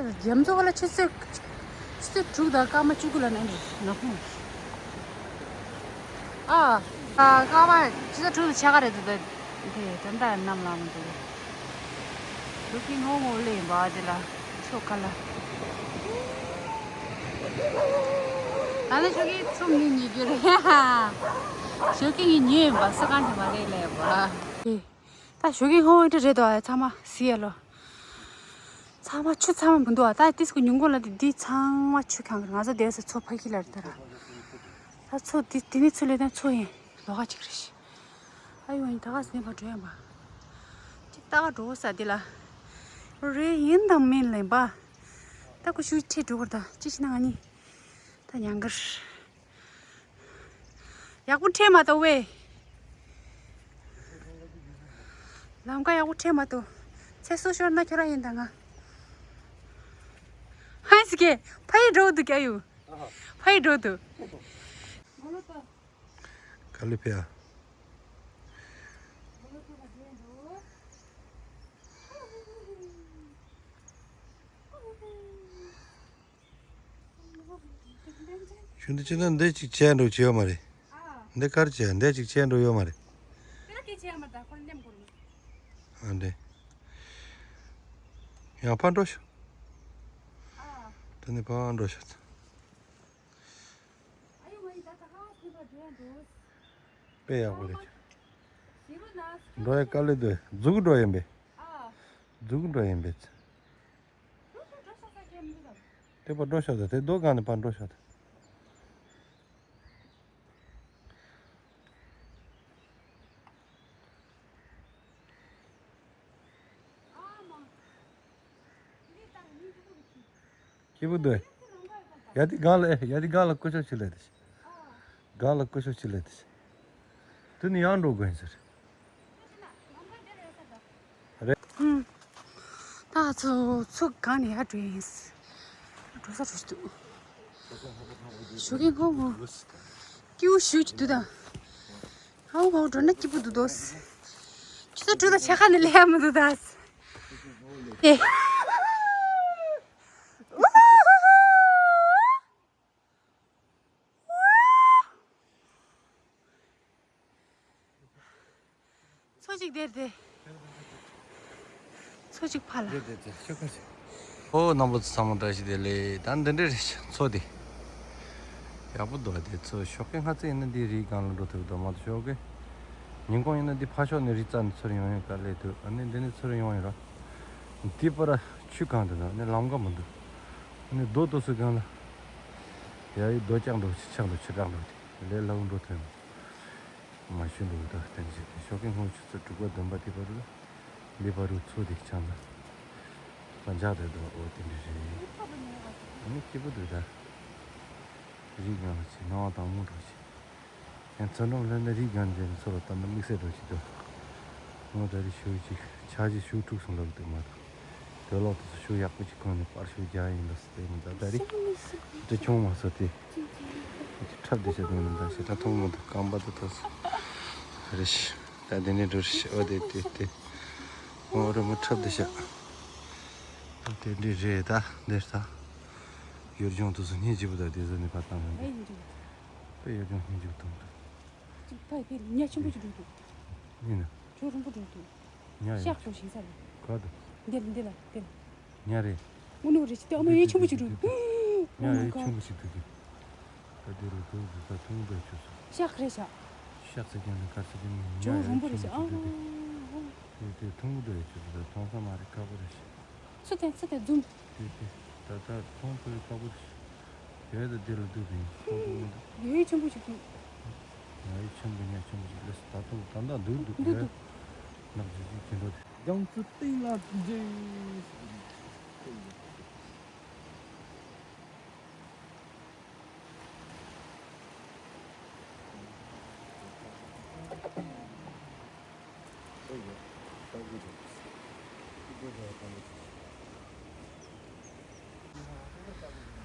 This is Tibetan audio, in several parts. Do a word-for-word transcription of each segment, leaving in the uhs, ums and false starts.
རྒྱ་མཚོ་བ་ལ་ཆུ་ཚོད་ཆུ་ཚོད་དྲུག་དང་སྐར་མ་བཅུ་དགུ་ལ་ནས་རེད་ནག་ཁུང་། ཨ། ཨ་སྐར་མ་ཆུ་ཚོད་དྲུག་ལ་ཆ་ག་རེད་འདུག་ད། དེ་ད་ལྟ་གནམ་ལངས་མི་འདུག་ཞོགས་ཀྱི་སྔོན་སྔོན་ལ་ཡིན་པ་དེ་ལ་ཚོ་ག་ལ། ད་ནི་ཞོགས་ཀྱི་ཚོ་ངའི་ཉེ་རྒྱུ་རེད། ཞོགས་ཀྱི་ངའི་ཉེ་ཡིན་པ་ས་གང་དེ་མ་རེད་ལས་པ། ད་ཞོགས་ཀྱི་སྔོན་སྔོན་དེ་རེད་དོ། ཚང་མ་སི་ཡ་ལོ། ཚང་མ་ཆུ་ཚང་མ་མི་འདུག་ཨ། ད་ཏིས་ཀོ་ཉུང་གོ་ལ་དེ་འདི་ཚང་མ་ཆུ་གང་གི་ང་ཚོ་དེ་ས་ཚོ་ཕ་གི་ལ་རེད་ད་ར། ད་ཚོ་དེ་དེ་ནི་ཚོ་ལས་དང་ཚོ་ཡིན་ལོ་ག་ཅིག་རེད་ཤི། ཨ་ཡོ་ཡིན་ད་ག་སེ་བ་འགྲོ་ཡིན་པ། ཅིག་ད་ག་འགྲོ་ས་དེ་ལ། རེ་ཡིན་དང་མིན་ལེན་པ། ད་ཀོ་ཤུ་ཁྲིད་འགྲོ་བར་ད་ཅི་ཤི་ན་ང་གཉིས། ད་ཉང་གར། ཡག་པོ་ཁྲིད་མ་གཏོགས་ཝེ། ལམ་ཁ་ཡག་པོ་ཁྲིད་མ་གཏོགས། ཚེ་སྲོག་ཤོར་ན་ཁྱོད་རང་ཡིན་ད་ང་། ཧན་སི་ཀེ་ཕ་ཡི་འགྲོ་འདུག་ཀྱ་ཡུ། ཕ་ཡི་འགྲོ་འདུག་ག་ལེ་ཕེ་ཨ། ཆུ་འདི་ཅི་ན་འདི་ཅིག་བྱས་འགྲོ་ཅི་ཡོད་མ་རེད། འདི་གར་བྱས་འདི་ཅིག་བྱས་འགྲོ་ཡོད་མ་རེད། ཨ་འདི། ཡང་ཕར་འགྲོ་ཤོག་དེ་ནི་ཕར་འགྲོ་ཤོག་དཔེ་ཡག་པོ་རེད། འགྲོ་ཡ་དཀའ་ལས་འདུག་རྫུག་འགྲོ་ཡིན་པས། རྫུག་འགྲོ་ཡིན་པས། དེ་པར་འགྲོ་ཤོག་དང་དེ་རྡོ་སྒང་ནས་ཕར་འགྲོ་ཤོག་དང་། སྐྱིད་པོ་འདུག་ཡ་དེ་སྒང་ལ་ཡ་དེ་སྒང་ལ་སྐུ་ཞབས་ཆེ་ལས་དེ། སྒང་ལ་སྐུ་ཞབས་ཆེ་ལས་དེ། དེ་ནི་ཡང་འགྲོ་དགོས་ཟེར། རེད། ད་ཚོ་ཚོ་གང་ནས་ཡར་འགྲོ་ཡིན། འགྲོ་ས་འགྲོ་ཞིག་འདུག་ཞོགས་ཀས་སྔོན་སྔོན་སྐྱིད་པོ་ཞུ་གི་འདུག་ད། ཧའུ་ཧའུ་འགྲོ་ན་སྐྱིད་པོ་འདུག་དོ། ཆུ་ཚོད་དྲུག་དང་ཕྱེད་ཀ་ནས་སླེབས་ཡ་མི་འདུག་ད། ཨེ། མཚོ་གཅིག་དེར་དེ། མཚོ་གཅིག་ཕ་ལ། དེ་དེ་དེ་ཤོག་ཁ་ཤོག་ཨོ་རྣམ་པ་ཚོ་ཚང་མ་བཀྲ་ཤིས་བདེ་ལེགས། ད་འདི་འདྲ་རེད་མཚོ་དེ། ཡག་པོ་འདུག་དེ་མཚོ་ཞོགས་ཀས་སྔ་ཚོད་ཡིན་ན་འདི་རིའི་སྒང་ལ་འགྲོ་ཐུབ་འདུག་མ་གཏོགས་ཞོགས་ཀས། ཉིན་གུང་ཡིན་ན་འདི་ཕ་ཕྱོགས་ནས་རི་རྩ་ནས་ཚུར་ཡོང་ཡོང་དཀའ་ལས་འདུག་ཨ་ནི་འདི་ནས་ཚུར་ཡོང་ཡོང་ར། འདི་པར་ཆུ་གང་དུ་འདུག་ཨ་ནི་ལམ་ཀ་མི་འདུག་ཨ་ནི་རྡོ་ཏོ་སུ་སྒང་ལ། ཡ་ཡི་རྡོ་བཀྱག་འགྲོ་ཆུ་ཆག་འགྲོ་ཆུ་བཀག་འགྲོ་དེ་ལས་སླ་བོ་འགྲོ་ཐུབ་མ། མ་ཤི་འདུག་ད་བསྟན་བྱས་ཏེ་ཞོགས་ཀའི་སྔོན་ཆུ་ཚོད་དྲུག་པ་བདུན་པ་དེ་བར་ལ་ལི་བ་རུ་མཚོ་དེ་ཆང་ལ་ལ་འཇག་དེ་འདུག་ཨོ་དེ་འདྲ་རེད། ཨ་ནི་སྐྱིད་པོ་འདུག་ད་རིག་ཡང་ཆེ་སྣང་བ་དྭངས་མོ་འདྲ་ཆེ། ཡང་ཚུར་འགྲོ་ལ་ནི་རིག་ཡང་འདྲ་ཚོ་ལ་ལྟ་ན་དམིགས་བསལ་འདྲ་ཆེ་འདུག་ངོ་ད་རི་ཞུ་ཅིག་ཆ་ཅིག་ཞུ་འཁྲུག་སོང་ལབ་འདུག་མ་གཏོགས། དོ་ལོག་དུ་ཤུགས་ཡག་པོ་ཅིག་གོན་ནས་པར་ཤུགས་རྒྱག་ཡིན་ལ་སྟེ་མི་འདུག་ད་རེས་དེ་ཆུང་མ་སོ་དེ་ཁྲབ་དེ་བྱེད་དུས་མི་འདུག་ཞེ་དྲག་མཐོང་མི་འདུག་རྐང་པ་དེ་ཐོག་སོ་རེ་ཞིག་ད་དེ་ནས་འགྲོ་རེ་ཞིག་ཨོ་དེ་དེ་དེ་ངོ་རུ་མི་ཁྲབ་དེ་བྱ་དེ་འདྲི་རེད། ད་འདིར་ད་ཡུལ་ལྗོངས་དུ་སོ་སྙིང་རྗེ་པོ་ད་དེ་ཚོ་ནས་ཕར་བཏང་ཡོང་དེ་དཔེ་ཡུལ་ལྗོངས་སྙིང་རྗེ་པོ་མཐོང་འདུག་ཅིག་ཕ་ཡི་ཕ་ཡི་ཉ་ཆེན་པོ་ཅིག་འགྲོ་འདུག་ཡིན་ན། ཇོ་རིང་པོ་འགྲོ་འདུག་ཉ་ཡོད། ཤག་ཇོ་ཞིང་ས་ལ། ག་འདུག་འདི་ལ་འདི་ལ་འདི་ལ། ཉ་རེད། དངོས་གནས་རེད་ཅི་སྟེ་ཨ་མ་ཡ་ཆེན་པོ་ཅིག་འགྲོ་འདུག་ཉ་ཡ་ཆེན་པོ་ཅིག་འདུག་གི་ད་དེ་རུ་འདུག་འདུག་ད་མཐོང་འདོད་ཆུ་སོ། ཤག་རེད་ཤག་ཤག་ཟེར་ཀྱང་ནི་གར་ཟེར་ཀྱང་ནི་ཇོ་རིང་པོ་རེད་ཤག་ཨ་དེ་དེ་མཐོང་འདོད་ཆུ་སོ་ད་མཐོང་ས་མ་རེད་ཁག་པོ་རེད་ཤག་ཚུར་བསྟན་ཚུར་བསྟན་འཛུམ། དེ་དེ་ད་ད་མཐོང་ཐུབ་ཁག་པོ་རེད་ཤག་ཡོད་ད་དེ་ལ་འདུག་གི་མཐོང་ཐུབ་མི་འདུག་ཡ་ཡི་ཆེན་པོ་ཅིག་འདུག་ང་ཡི་ཆེན་པོ་ཉ་ཆེན་པོ་ཞིག་ལས་ད་དུང་ད་ལྟ་འདུག་འདུག་འདུག་ཡོད། འདུག་ནག་ཅིག་ཅིག་གི་འགྲོ་དེ། རྒྱང་ཚུལ་སྟེང་ལ་འཇེ།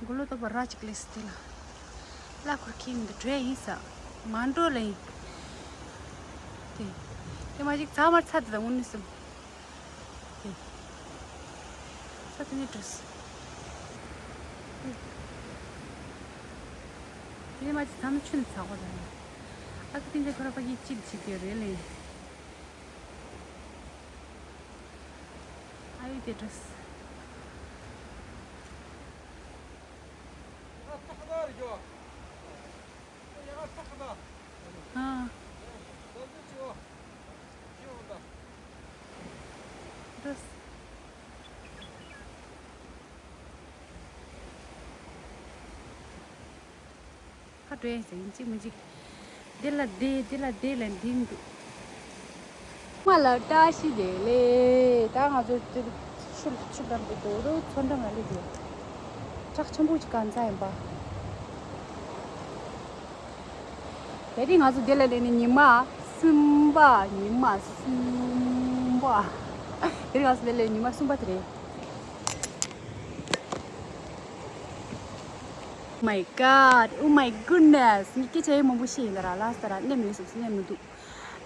མགོ་ལོག་ཏོག་པ་ར་ཅིག་ལས་སི་དེ་ལ། གླ་འཁོར་ཁྱེར་འདི་བྲོས་ཡིན་ས། མ་འགྲོ་ལ་ཡིན། དེ། དེ་མ་ཅིག་ཚ་མར་ཚ་དེ་དང་དངོས་གནས་སམ། དེ། ས་དེ་ནས་འགྲོ་སི། དེ་ནས་མ་ཅིག་ཚང་མ་ཆུ་ནས་ཚགས་པ་དང་། ཨ་ཁུ་ཏིན་ཏན་ཁོ་ར་ཕ་གི་ཅིག་བྱེད་ཀྱི་རེད་ལེ། ཨ་ཡུ་དེ་འདྲ། ཨ། འདྲ། ཁ་བྲལ་ཟིན་གཅིག་མི་གཅིག་འདི་ལ་བསྡད་འདི་ལ་བསྡད་ལ་འདི་འདུག་ང་ལ་བཀྲ་ཤིས་བདེ་ལེགས། ད་ང་ཚོ་འདིར་ཆུ་ཆུ་འགྲམ་དུ་འགྲོ་རུ་མཚོ་འགྲམ་ལ་སླེབས་ཡོད། བྲག་ཆེན་པོ་ཅིག་གང་ཚ་ཡིན་པ། དེ་རིང་ང་ཚོ་འདི་ལ་སླེབས་ནས་ཉི་མ་གསུམ་པ། ཉི་མ་གསུམ་པ། དེ་རིང་ང་ཚོ་འདི་ལ་ཉི་མ་གསུམ་པ་དེ་རེད། Oh my god, oh my goodness. ངས་སྐད་ཆ་ཡང་མང་པོ་བཤད་ཡིན་ད་ར། ལ་ས་ར་ནས་མི་སུབ་སུ་ནས་མི་འདུག་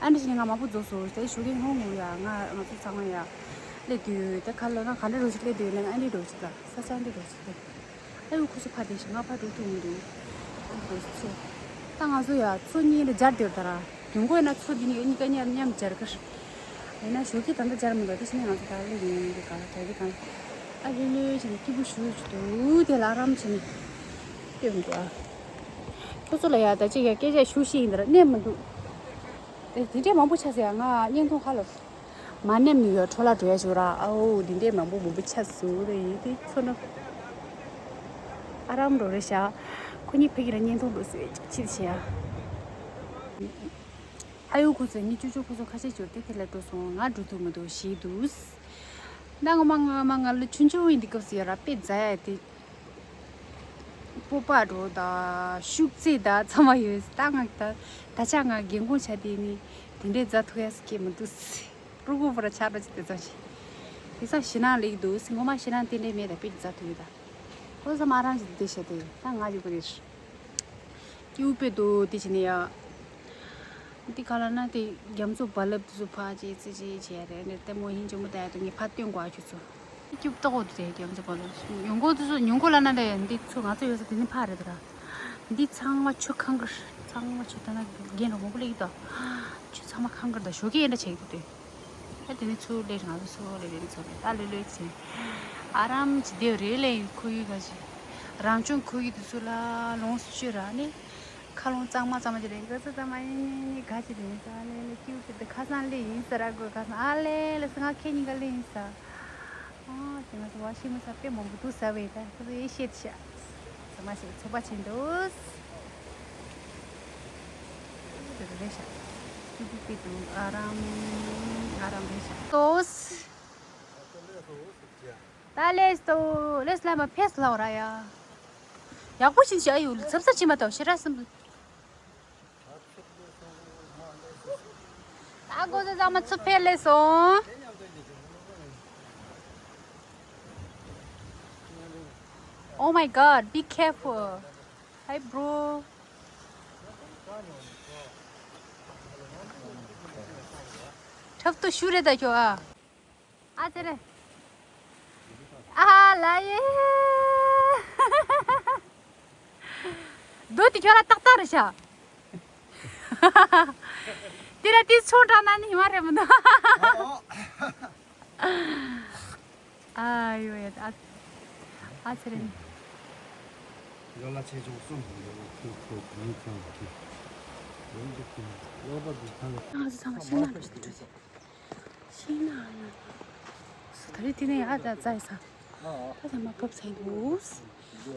ཨ་འདྲ་ཞིག་ནས་ང་མང་པོ་རྫོགས་སོང་། དེ་ཞོགས་ཀས་ཧོང་ངུ་ཡ། ང་ང་ཚོ་ཚང་མ་ཡ་སླེབས་དུས་དེ་ཁ་ལོ་ན་ག་འདྲ་རོ་ཞིག་སླེབས་དུས་ན་ཨ་འདྲ་རོ་ཞིག་ལ་ས་ས་འདྲ་རོ་ཞིག་སླེབས། ཨ་ཡུ་ཁུ་སུ་ཕ་དེ་ཞིག་ང་ཕ་འགྲོ་ཐུབ་མི་འདུག་ཨ་འདྲ་རོ་ཞིག་ཚོ། ད་ང་ཚོ་ཡ་ཚོ་གཉིས་ལ་སྦྱར་དེར་ད་ར། ཉུང་གོ་ཡིན་ན་ཚོ་འདི་ནི་གཉིས་ཀ་མཉམ་མཉམ་སྦྱར་གི་རེད། ཡིན་ན་ཞོགས་ཀས་ད་ལྟ་སྦྱར་མི་འདུག་དེ་བཞིན་ང་ཚོ་ད་ལོ་ཡིན་གི་ག་ལ་ག་གི་གང་ཨ་ལེ་ལེ་བྱས་ནས་སྐྱིད་པོ་ཞུ་ཞུ་འདུག་དེ་ལ་ཨ་རམ་བྱས་ནས་སྟོན་དགོས་ཨ། ཁྱོད་ཚོ་ལ་ཡ་ད་ཅིག་ཡ་སྐད་ཆ་ཞུ་ཤེས་ཡིན་ད་ར་གནས་མི་འདུག་དེ་དེ་འདྲས་མང་པོ་ཆགས་ཟེར་ཡ། ང་བརྙན་ཐུང་ཁ་ལོ་མ་གནས་མི་ཡོད་འཕྲོ་ལ་འགྲོ་ཡ་ཞུ་ར། ཨའོ་འདི་འདྲས་མང་པོ་མང་པོ་ཆགས་སུ་རེ་ཡིན་དེ་ཚོ་ན་ཨ་རམ་འགྲོ་རེ་ཤ། ཁོ་གཉིས་ཕ་གི་ར་བརྙན་ཐུང་འགྲོ་སུ་ཡ་ཅིག་ཕྱིར་བྱེད་ཡ། ཨ་ཡུ་ཁུ་ཚོ་ངའི་ཅོ་ཅོ་ཁུ་ཚོ་ཁ་ཤས་འབྱོར་ཏེ་དེ་ལ་འགྲོ་སོང་། ང་འགྲོ་ཐུབ་མི་འདུག་ཞེས་འདུག་ད་ངོ་མ་ངོ་མ་ང་ལ་ཆུང་ཆུང་ཡིན་དུས་སྐབས་སུ་ཡོད་ར་དཔེ་མཛའ་ཡ་དེ། སྤོབས་པ་འགྲོ་ད་ཤུགས་རྩེད་ད་ཚང་མ་ཡོད། ད་ང་ད་ད་ཆ་ང་རྒན་གོག་ཆགས་དེ་ནི་དེ་འདྲའི་མཛའ་ཐུབ་ཡ་སྐྱེས་མི་འདུག་རུ་གུ་པོ་ར་ཆགས་འགྲོ་ཅིག་དེ་ཚོ་ཞིག་དེང་སང་ཞེད་སྣང་སླེབས་འདུག་ངོ་མ་ཞེད་སྣང་དེ་འདྲའི་མེད། ད་དཔེ་མཛའ་ཐུབ་ཡོད་ད། ཁོ་ཚང་མ་རང་ཞིག་དེ་བཤད་དེ་ད་ང་ཡོད་པ་རེད། སྐྱིད་པོ་དཔེ་འདུག་དེ་བྱས་ནས་ཡ། འདི་ག་ལ་ན་དེ་རྒྱ་མཚོ་རྦ་རླབས་དེ་ཚོ་ཕར་ཅིག་ཙི་ཅིག་བྱས་རེད། འདི་ལྟད་མོ་ཡིན་གཅིག་མོ་ལྟ་ཡ་དུ་ངས་ཕར་སྟོན་དགོས་ཨ་ཁྱོད་ཚོ། སྐྱིད་པོ་ཏོག་དེ་རྒྱ་མཚོ་རྦ་རླབས་ཉུང་གོ་དེ་ཚོ་ཉུང་གོ་ལ་ན་ལས་འདི་ཚོ་ང་ཚོ་ཡོད་ས་དེ་ནི་ཕར་རེད་ད་ར། འདི་ཚང་མ་ཆུ་ཁང་གི་རེད། ཚང་མ་ཆུ་ད་ན་རྒན་རོ་མང་པོ་སླེབས་ཀྱི་འདུག་ཆུ་ཚང་མ་ཁང་གི་རེད་ད། ཞོགས་ཀས་ཨེ་འདྲ་བྱེད་ཀྱི་འདུག་ཨ་དེ་ནས་ཚུར་སླེབས་ང་ཚོ་ཚུར་སླེབས་རེད་ཚོ་རེད་ད་ལོས་ལོས་བྱས། ཨ་རམ་གྱི་དེ་རེད་ལས་ཁོར་ཡུག་ག་ཞིག་རང་བྱུང་ཁོར་ཡུག་དེ་ཚོ་ལ་ལོངས་སུ་སྤྱོད་ར་ནི། ཁ་ལོང་གཙང་མ་གཙང་མ་ཅིག་རེད། འགོ་ཚོ་གཙང་མ་ཡིན་ག་ཅིག་རེད་ས་ཨ་ལེ་ལེ་སྐྱིད་པོ་དེ་ཁ་སང་སླེབས་ཡིན་ས་ར་དགོས་ཁ་སང་ཨ་ལེ་ལེ་སི་ང་ཁྱེད་གཉིས་ཀ་སླེབས་ཡིན་ས། ཨ་དེ་ང་ཚོ་བ་ཤི་མི་ས་དཔེ་མང་པོ་འདུག་ས་བས་ད་ཁོ་ཚོ་ཡེ་ཤེས་ཤག་ཚང་མ་ཞིག་ཚོགས་པ་ཆེན་འདུག་དེ་རེད་ཤག་སྐྱིད་པོ་དཔེ་འདུག་ཨ་རམ་ཨ་རམ་རེད་ཤག་ཏོས། ད་ལེས་ཏོ་ལེས་ལ་མ་ཕེས་ལའོ་ར་ཡ། ཡག་པོ་ཞིག་བྱ་ཡོད་ཚབ་ཚབ་ཅི་མ་ཏོ་ཤི་ར་སམ། ད་གོ་ཟ་ཟ་མ་ཚུ་ཕེ་ལེ་སོང་། Oh my god, be careful. Hi, bro. ཁྲབ་ཏུ་ཤུ་རེ་ད་ཁྱོ་ཨ། ཨ་ཙི་རེ། ཨ་ལ་ཡེ། རྡོ་དེ་ཁྱོད་ལ་ཏག་ཏག་རེད་ཤག་དེ་ལ་དེ་ཚོ་དྲག་ན་ནི་ཡོང་བ་རེད་མི་འདུག་ཨ་ཡོ་ཡ་ཨ་ཨ་ཙི་རེ། ཡོ་ལ་ཆེ་ཆུང་གསུམ་ཡོ་ལ་ཁྱོད་ཁྱོད་གང་ཚང་གི་ཡོང་གི་ཁྱོད་ལོག་པ་དུ་ཚང་གི་ང་ཚོ་ཚང་མ་ཤིང་ནགས་འགྲོ་ཟེར་འགྲོ་ཟེར། ཤིང་ནགས་ཡིན། ད་རེས་དེ་ནས་ཡར་ད་རྩྭ་ཡི་ས། ད་ཚང་མ་བབས་ཚར་འདུག་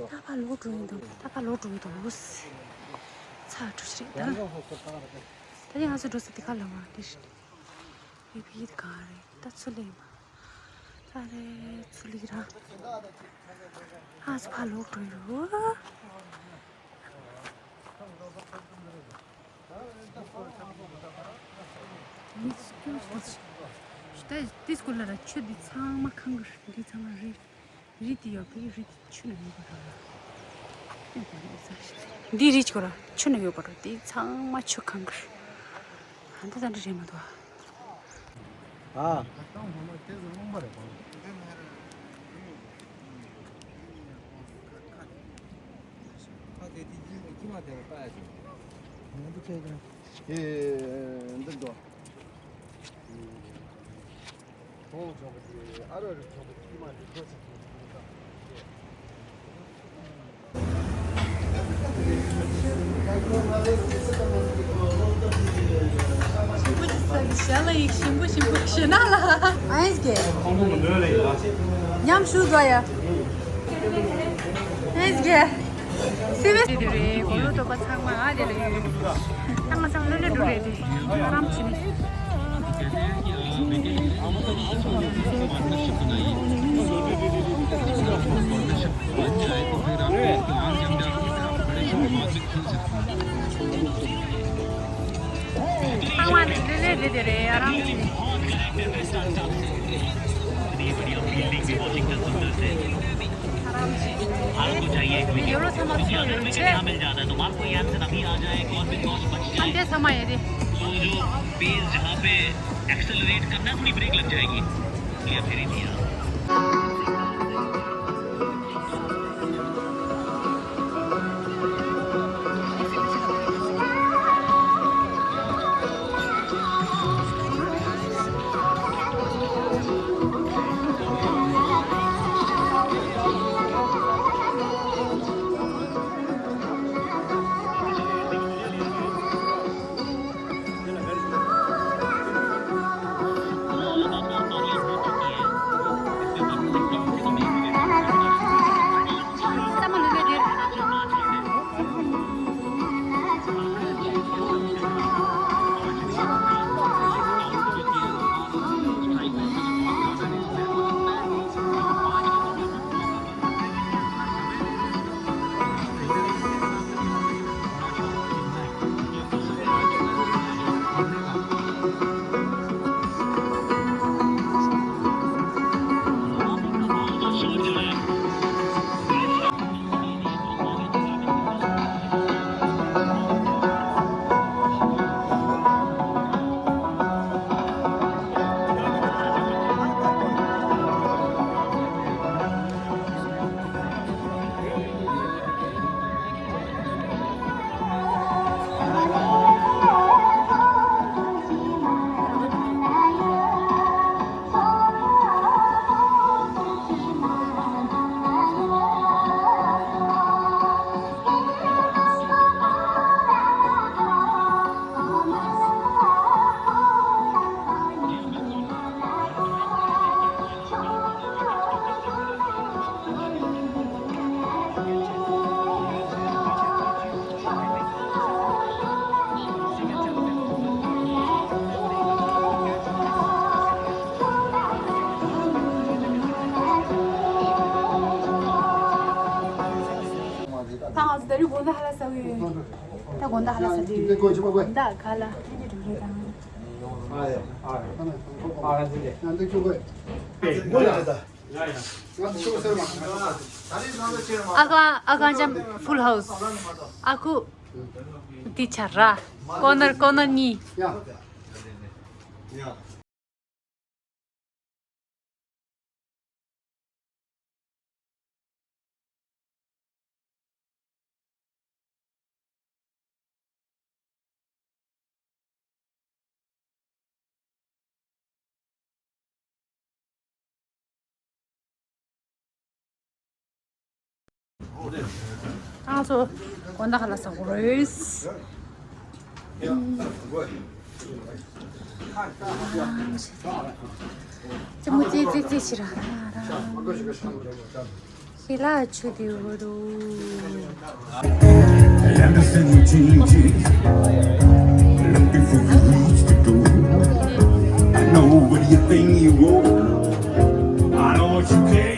ད་ཕར་ལོག་འགྲོ་ཡིན་འདུག་ད་ཕར་ལོག་འགྲོ་ཡིན་འདུག་ཚ་འགྲོ་ཞིག་རེད་ད། ད་རེས་ང་ཚོ་འགྲོ་ས་དེ་ག་ལ་བ་དེ་རེད། ཡུ་བི་ཡིད་གང་རེད་ད་ཚུར་སླེབས་ཡིན་པ། ད་རེས་ཚུར་སླེབས་ར། ཨ་ཚོ་ཕར་ལོག་འགྲོ་ཡིན་འདུག་མི་སྐྱོ་ཤི་ཤི། ད་དེ་སྐོར་ལ་ར་ཆུ་འདི་ཚང་མ་ཁང་གི་རེད། འདི་ཚང་མ་རི་རི་དེ་ཡོད་པའི་རི་དེ་ཆུ་ནང་ཡོད་པ་རེད། འདི་རི་སྐོར་ལ་ཆུ་ནང་ཡོད་པ་རེད། དེ་ཚང་མ་ཆུ་ཁང་གི་རེད། ཨ་འདི་ད་འདྲ་རེད་མ་གཏོགས། ཨ། ད་ལྟ་ཧོ་མ་དེ་ཚོ་རླུང་པ་རེད་པ། ཁྱི་མ་དེ་ལ་ལྟ་ཡ་ཞིག་ང་འདི་ཆེ་ཀྱང་། དེ་འདི་འགྲོ། ཁོང་ཚོ་གི་ཨ་རོ་རི་ཚོ་གི་ཁྱི་མ་དེ་འགྲོ་ཚེ་ཁྱི་མ་དེ་འགྲོ་ཚེ། ཞིམ་པོ་ཅིག་ཟ་གི་ཞལ་ལ་ཡིག་ཞིམ་པོ་ཞིམ་པོ་ཞེ་ན་ལ། ཨེ་ཟ་གེ། ཉམས་ཞུ་དགོས་ཡ། ཨེ་ཟ་གེ། སི་བེ་སི་དེ་རེད། གོ་ལོ་ཏོ་པ་ཚང་མ་ཨ་དེ་ལ་ཡོད་རེད། ཚང་མ་ཚང་ལོ་ལེ་འགྲོ་རེད་དེ། ཨ་རམ་ཆི་ནི། ཚང་མ་ལེ་ལེ་ལེ་ལེ་རེད། ཨ་རམ་ཆི་ནི། ཨ་རམ་ཆི་ནི། ཡོ་རོ་ཚང་མ་ཚོ་ཡོད་ཆེ། ཨ་འདི་ཚང་མ་ཡོད་དེ། एक्सेलरेट करना, थोड़ी ब्रेक लग जाएगी। या फिर ही दिया। ད་ང་ཚོ་ད་རེས་དགོང་དག་ཧ་ལ་ཟ་གི་ཡོད། ད་དགོང་དག་ཧ་ལ་ཟ་གི་ཡོད། ད་ག་ལ་ཡིན་གྱི་འགྲོ་གི་དང་། ཨ་ཁ་ཨ་ཁ་ཅམ་ཕུལ་ཧའུ་སི། ཨ་ཁུ་འདི་ཆ་ར། ཀོ་ནར་ཀོ་ནར་གཉིས། ང་ཚོ་དགོང་དག་ཧ་ལ་ཟ་གི་ཡོད། ཙི་མོ་ཙི་ཙི་ཙི་ཕྱིར་ར། ཤི་ལ་ཆུ་དེ་འུ་རུ། I understand you changes. Looking for you reach the door. I know what you think you want. I know what you care.